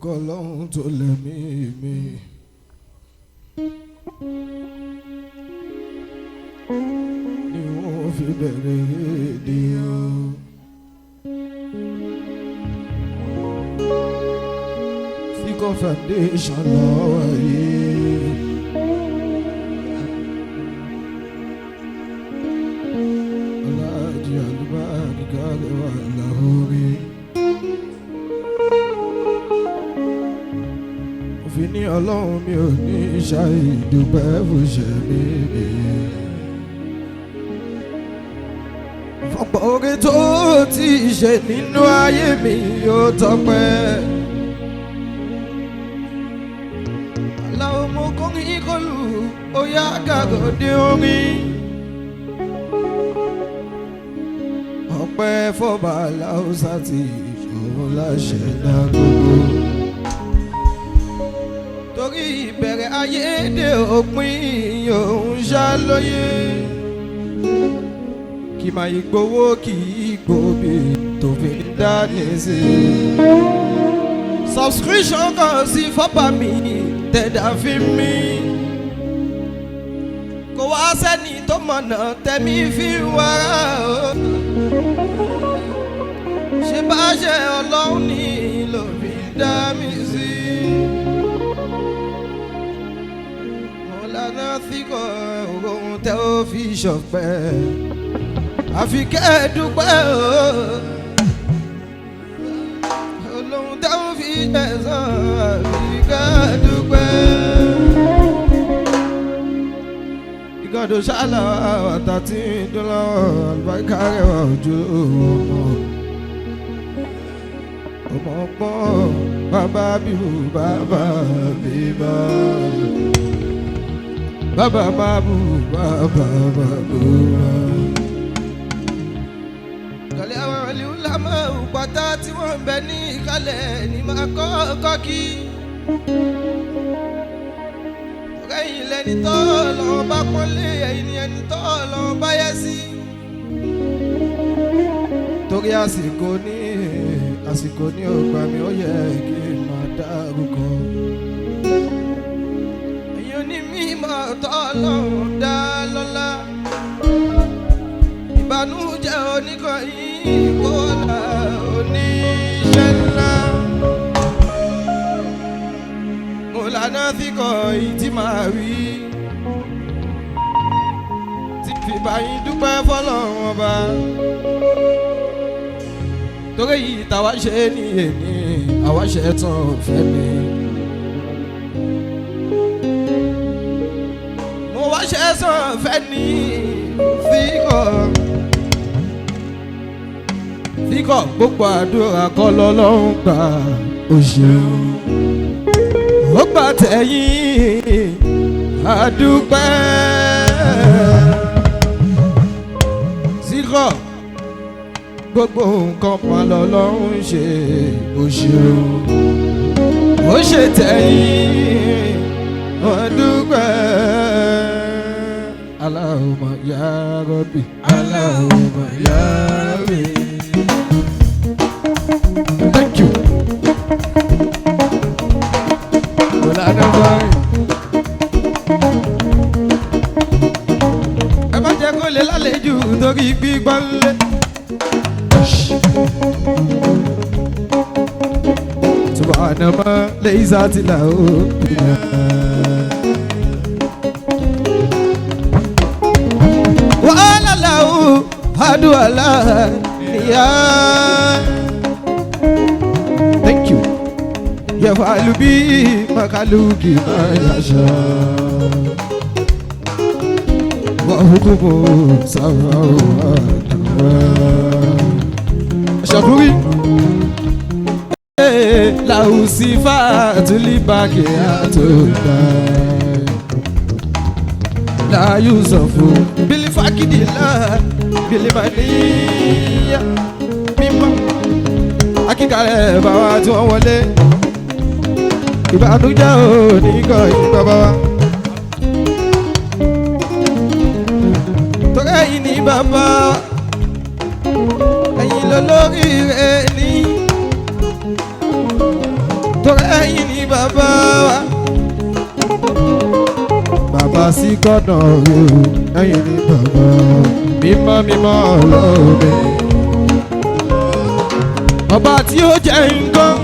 Orúkọ Ọlọ́run tó lẹ̀mí mi. Ni wọ́n fi bẹ̀rẹ̀ èdè o. Fíkọ́ Foundation lọ́wọ́ yìí. Aláàjì Àlùbáríkà lẹ́wà láhórí. Òfin ní Ọlọ́run mi ò ní ṣàìdúpẹ́ fúnṣẹ́ mi mi. Fọ̀pọ̀ oore tó ti ṣe nínú ayé mi yóò tọpẹ́. Aláwo mo kọrin kọlù ó yá gàgòdì orin. Ọpẹ́ fọba aláwùsá ti ìṣòro láṣẹ dá gbogbo. Torí ìbẹ̀rẹ̀ ayé dé òpin òun ṣá lóye. Kì máa yí gbowó kì í gbòbí tó fi ń dání sí i. Subscription kan sí fọ́pà mi tẹ̀dá fi mí. Kò wá sẹ́ni tó mọ̀nà tẹ̀mí fi wá o. Ṣé bá ṣe Ọlọ́run ní ló fi dá mi sí? Mo lànà síkọ̀ ohun tẹ́ ó fi ṣọpẹ́. Àfi kẹ́ ẹ dúpẹ́ o. Olóhun tẹ́ ó fi ẹ̀sán àfi kẹ́ ẹ dúpẹ́. Ìgàdò ṣáàlà àtà tí ń dún lọ́wọ́ àlùbáríkà rẹwà ojú ọmọ. Ọmọ ọgbọ́n bàbá bíbù bàbá bíbá. Bàbá máa bù bàbá máa bù wá. Kọ̀lẹ́ àwọn ìlú pátá tí wọ́n ń bẹ ní ìkàlẹ̀ ní máa kọ́ kí. Ọ̀rẹ́yìn lẹni tó lọ́wọ́ bá pọ́nlé ẹ̀yìn ni ẹni tó lọ́wọ́ bá yẹ sí. Torí àsìkò ní ọgbà mi ó yẹ kí n máa dárúkọ. Ẹ̀yin onímọ̀ tó lọ́wọ́ dá lọ́lá. Ìbànújẹ́ oníkànnì kọ́lá oníṣẹ́ ńlá. Mo lànà síkọ̀ èyí tí màá wí. Tí fi báyìí dúpẹ́ fọlọ́run ọba. Torí yìí tàwa ṣe ní èní, àwa ṣe tán òfẹ́ ni. Mo wá ṣe sàn fẹ́ ní síkọ̀. Síkọ̀ gbogbo àdúrà kọ́ lọ́lọ́run gbà ó ṣeun. Ó gbà tẹ̀yìn àdúpẹ́. Síkọ̀ gbogbo nǹkan pa lọ́lọ́run ṣe ó ṣeun. Ó ṣe tẹ̀yìn àdúpẹ́. Allahumma ya Rabbi, Allahumma ya Rabbi. Thank you. Ọ̀làdà báyìí. Ẹ má jẹ́ kó lè lálejò torí gbígbọ́n lé. Subhana ma laysa lahu wàhálà làwù adúlá nìyá. Thank you. Yafalu bi makaluki ma yasha. Wa hukumu sawa Shakuri. Lausifa tulibaki atuda. La yusufu bilifakidila bilimaniya mímọ́ akíkalẹ̀ bàbá tí wọ́n wọlé ìbànújẹ́ ò ní kọ́ yín bàbá wa. Torí ẹ̀yin ní bàbá ẹ̀yin lólórí rẹ̀ ní. Torí ẹ̀yin ni bàbá wa. Bàbá sí kọ́nà rẹ̀ o, ẹ̀yin ni bàbá wa. Mímọ́ mímọ́ ọlọ́run mi. Ọba tí ó jẹ́ nǹkan,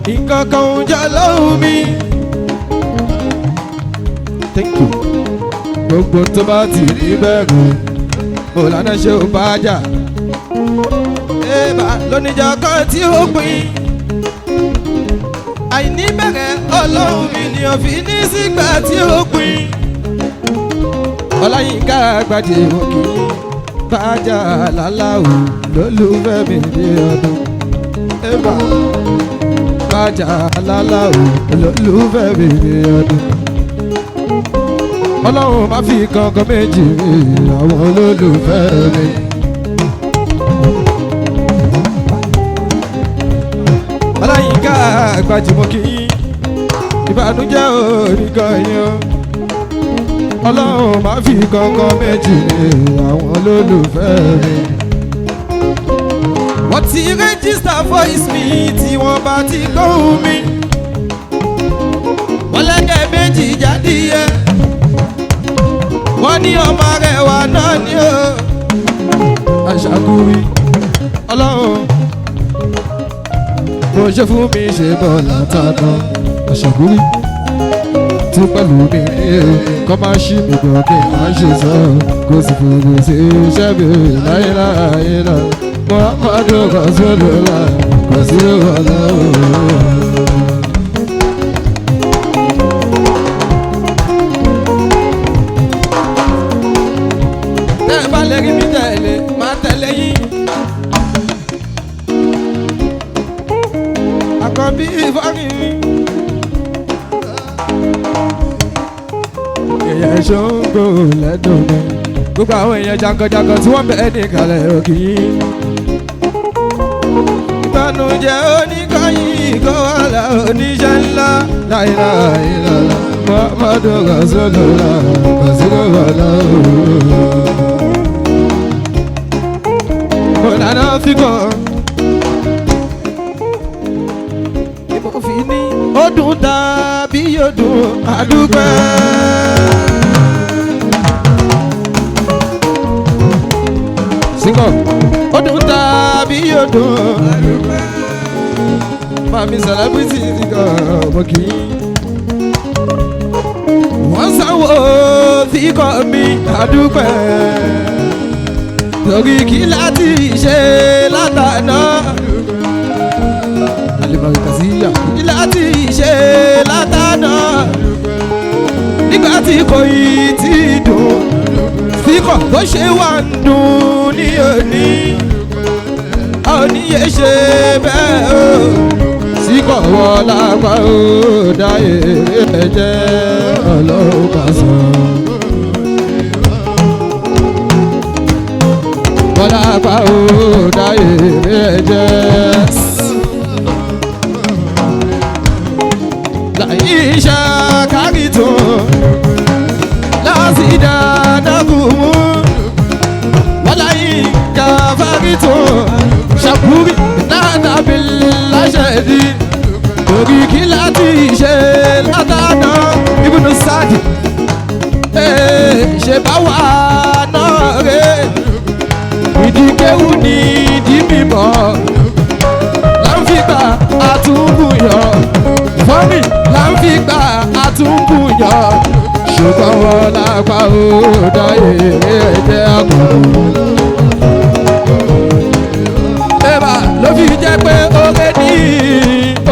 nǹkan kan ò jẹ́ lọ́hùn mi. Thank you. Gbogbo tó bá ti rí bẹ́ẹ̀rù, Mọ̀lánà ṣe ò bá jà. Ébà lóníjà kan tí ó pin. Àìní bẹ̀rẹ̀ ọlọ́run mi ni òfin ní sígbà tí ó pin. Ọláyínká Àgbàjì òkè bájà láláwù lólùfẹ́ mi ní ọdún. Ébà bájà láláwù lólùfẹ́ mi ní ọdún. Ọlọ́run má fi kankan méjì mi àwọn olólùfẹ́ mi. Ọláyínká Àgbàjì mo kì í ìbànújẹ́ oníkan yín o. Ọlọ́run má fi kankan méjì mi àwọn olólùfẹ́ mi. Wọ́n ti register voice mi tí wọ́n bá ti gbóhùn mi. Wọ́n lẹ́gẹ̀ẹ́ méjì jáde yẹ. Wọ́n ní ọmọ rẹ̀ wà náà ni o. Àṣàkúrí ọlọ́run bó ṣe fún mi ṣe bọ̀ látàná. Àṣàkúrí tí pẹ̀lú mi ní o kọ́ máa ṣí mi gbọ́ kí n máa ṣe sọ kó sì fòrò sí iṣẹ́ mi láyéláyé lọ. Muhammadu Rasulullah kò sí ọlọ́run. Tẹ́ ẹ bá lè rí mi tẹ̀lé, máa tẹ̀lé yín. Àkànbí ìfọ́nrin mi. Èèyàn ṣóńgò lẹ́dùn mi. Gbogbo àwọn èèyàn jankan-jankan tí wọ́n bẹ̀ẹ́ ní ìkàlẹ̀ òkì yín. Ìbànújẹ́ oníkàyìn kó wà lá oníṣẹ́ ńlá. Láìláìlọ́lá, Muhammadu Rasulullah, kò sí lọ́wọ́. Mọ̀lánà fíkọ̀. Ìbò fi ní ó dùn tàbí yóò dùn àdúpẹ́. Síkọ̀ ó dùn tàbí yóò dùn àdúpẹ́. Màmí celebrity síkọ̀ mo kì í. Wọ́n sanwó fíkọ̀ mi àdúpẹ́. Torí kí láti ṣe látàná. Àlùbáríkà sí yà. Kí láti ṣe látàná. Nígbà tí kò yí ti dùn. Síkọ̀ tó ṣe wà ń dùn ní òní. A ò ní yé ṣe bẹ́ẹ̀ o. Síkọ̀ wọ lápá o, dá èrè ẹ̀jẹ̀ ọlọ́run bá sọ. Bọ́lá pa ó dá èrè ẹ̀jẹ̀. Láyé iṣẹ́ kárí tó lásìdá dákùmú. Wọ́lá yìí káfárí tó ṣàkúrí náà bí láṣẹ dí. Torí kí láti ṣe látàná ibùdó sáàdì. Ṣé bá wà náà rè é? Ìdíkéwù ní ìdí mímọ́ là ń fi gbà àtúnbùyàn fọ́nì là ń fi gbà àtúnbùyàn ṣùgbọ́n wọn lápá ó dá èrè ẹ̀jẹ̀ àkùrọ̀. Ẹ̀bà ló fi jẹ́ pé oore ní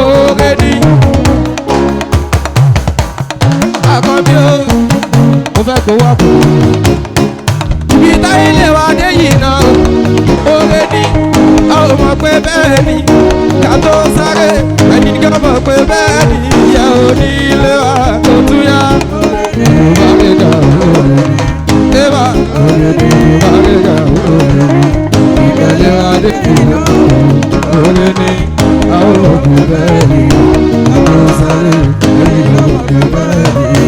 oore ní. Àkànbí o, mo fẹ́ kó wá kù. Ibi táyé lè wá dé yìí náà, oore ní. A ò mọ̀ pé bẹ́ẹ̀ ni, ká tó sáré, ẹni ká mọ̀ pé bẹ́ẹ̀ ni, ìyá onílé wa tó tún yá. Bàrígà òòrè Ẹ̀bà òòrè ní bàrígà òòrè ní ìgbàlẹ̀ adékùnrin òòrè ní àwọn òkú bẹ́ẹ̀ ni àwọn sáré ẹ̀yìn òkú bẹ́ẹ̀ ni.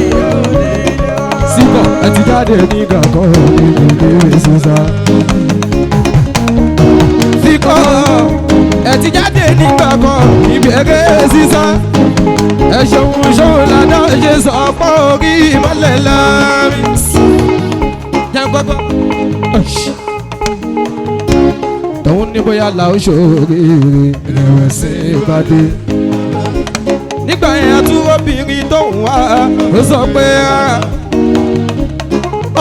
síbọ̀ Ẹ ti jáde nígbà kan nínú ìdíwé sísá. Síkọ̀ ẹ ti jáde nígbà kan níbi eré. sísá. Ẹ ṣeun ṣeun ládàá ṣe sọ pé orí ìmọ̀lẹ̀ láàrin. Jẹ́ gbọ́gbọ́. Tòun ní bóyá là ó ṣòríire ìrẹ̀wẹ̀sì bá dé. Nígbà yẹn àtúwọ́bìnrin tó ń wá ó sọ pé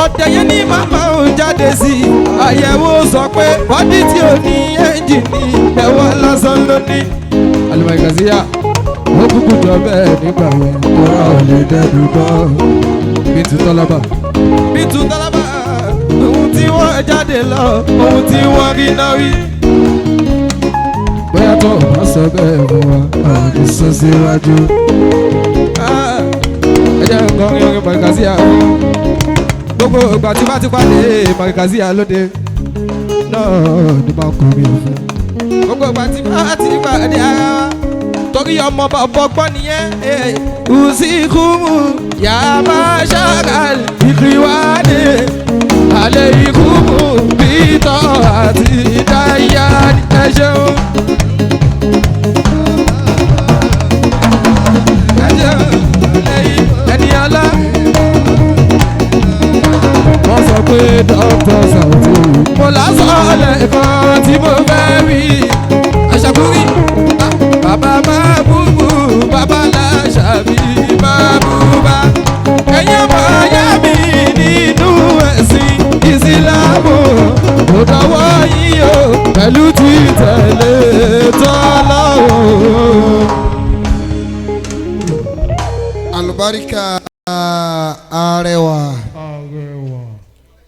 ọ̀tẹ̀ yẹn ní màmá òun jáde sí i. Àyẹ̀wò sọ pé bọ́dí tí ò ní ẹ́ńjìnì ẹ̀wọ̀n lásán ló ní. Alimọ̀gàzíyà ó kúkú jọ bẹ́ẹ̀ nígbà yẹn kóra ò lè dẹ́nu bọ́ bí tutọ́ lọ́bà. Bí tuntun ohun tí wọ́n jáde lọ, ohun tí wọ́n rí náà rí. Bóyá tó o bá sọ bẹ́ẹ̀ fún wa, a ò ní sún síwájú. Ah, ẹ jẹ́ nǹkan orin orin Mọ̀gàzíyà. Gbogbo ìgbà tí bá ti pàdé Mọ̀gàzíyà lóde Náà ni máa kọ mi fún. Gbogbo ìgbà tí bá ti pàdé ara wa torí ọmọ bàbá ọgbọ́n nìyẹn. Usikumu yàrá ṣàkàl ìkìwádìí alẹ́ ìkúmù bítọ́ àti ìdáyà ẹ ṣeun. Ẹ ṣeun, ẹni ọlá. Wọ́n sọ pé Dr. Sauti Mo lásán lẹ́ẹ̀kan tí mo fẹ́ wí. Àṣàkúrí bàbá máa búbú, bàbá láṣàbí máa búbá. Ẹ̀yin ọmọ ayá mi nínú ẹ̀sìn Ìsìlámù, kò dọ̀wọ́ yín o pẹ̀lú títẹ̀lé tọ́lọ́hún. Àlùbáríkà arẹwà,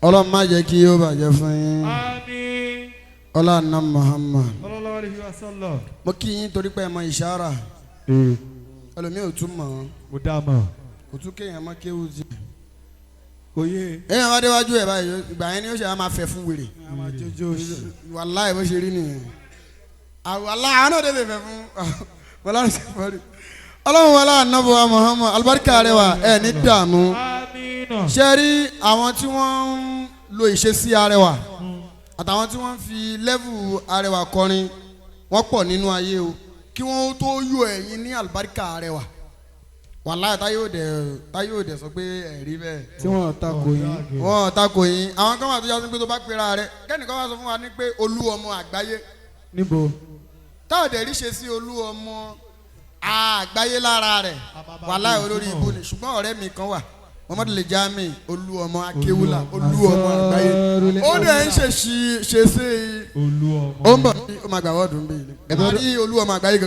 Ọlọ́run má jẹ́ kí yóò bàjẹ́ fún yín. Àmín. Ọlọ́run Muhammad. Sallallahu alayhi wa sallam. Mo kí yín torí pé ẹ mọ ìṣára, ẹlòmíì ò tún mọ̀ ọ́n. Mo dá mọ̀. Kò tún kéèyàn mọ́ kéwù sí. Kò yé. Èèyàn bá déwájú ẹ̀ báyìí, ìgbà yẹn ni ó ṣe á máa fẹ́ fún wèrè. Wàláì, bó ṣe rí nìyẹn. Wàláì, àwọn náà tètè fẹ́ fún wàláì ṣe fọ́ rí. Ọlọ́run wàlá ànábọ̀ Muhammad, àlùbáríkà arẹwà, ẹ̀ ní dààmú. Àmín. Ṣe rí àwọn tí wọ́n ń lo ìṣesí arẹwà àtàwọn tí wọ́n ń fi level arẹwà kọrin, wọ́n pọ̀ nínú ayé o. Kí wọ́n tó yọ ẹ̀yin ní àlùbáríkà arẹwà, wàláhì, táyé òde sọ pé ẹ̀rí bẹ́ẹ̀. Tí wọ́n takò yín. Wọ́n takò yín. Àwọn kan wà tó yà sí pé tó bá pera rẹ, kẹ́nìkan wá sọ fún wa ní pé olú ọmọ àgbáyé, Níbo? Táwọn dẹ̀ rí ṣe sí olú ọmọ àgbáyé lára rẹ̀, wàláhì, olórí ibu ni. Ṣùgbọ́n ọ̀rẹ́ mi kan wà, Muhammadu Lejami, olú ọmọ akéwúlà, olú ọmọ àgbáyé, ó dẹ̀ ń ṣe ṣe sí Olú ọmọ. ó ń bọ̀, ó máa gbà wọ́ọ̀dù ń bì í. Ẹ máa rí olú ọmọ àgbáyé gangan.